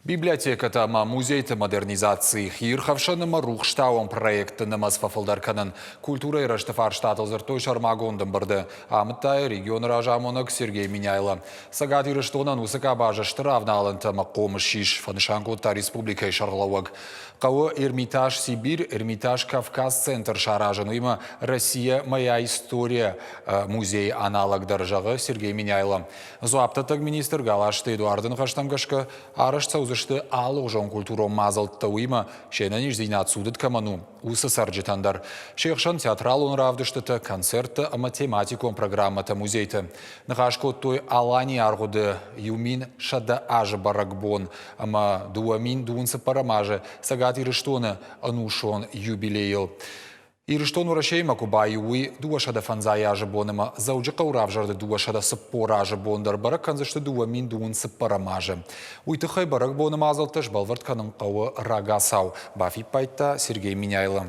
Библиотекӕтӕ ӕмӕ музейты модернизаци, хиирхӕфсӕн ӕмӕ рухстауӕн проектты нымӕц фӕфылдӕр кӕнын, культурӕйы рӕзты фарстатыл дзырдтой сӕрмагонд ӕмбырды, амыдта йӕ регионы разамонӕг Сергей Меняйло. Цӕгат Ирыстонӕн уыцы къабазы стыр авналӕнтӕ ӕмӕ хъомыс ис, фӕнысан кодта республикӕйы сӕргълӕууӕг. Хъӕуы Эрмитаж Сибирь, Эрмитаж Кавказ центр саразын, уыимӕ Россия моя история музейы аналог дӕр, зӕгъы Сергей Меняйло. Дзуапдӕттӕг министр Галазты Эдуарды ныхӕстӕм гӕсгӕ, арӕзт цӕудзысты алыгъуызон культурон мадзӕлттӕ, уыимӕ се нӕниздзинад цудыд кӕмӕн у, уыцы цӕрджытӕн дӕр. Се хсӕн театралон равдыстытӕ, концерттӕ ӕмӕ тематикон программӕтӕ музейты. Ныхас кодтой Аланийы аргъуыды 1100 азы бӕрӕгбон ӕмӕ 2024 азы Цӕгат Ирыстоны ӕнусон юбилейыл. Ирыстон Уӕрӕсеимӕ куы баиу, уый 205 азы бон ӕмӕ Дзӕуджыхъӕуы равзӕрды 240 азы бон дӕр бӕрӕг кӕндзысты 2024 азы. Уый тыххӕй бӕрӕгбоны мадзӕлттӕ сбӕлвырд кӕнын хъӕуы рагацау, бафиппайдта Сергей Меняйло.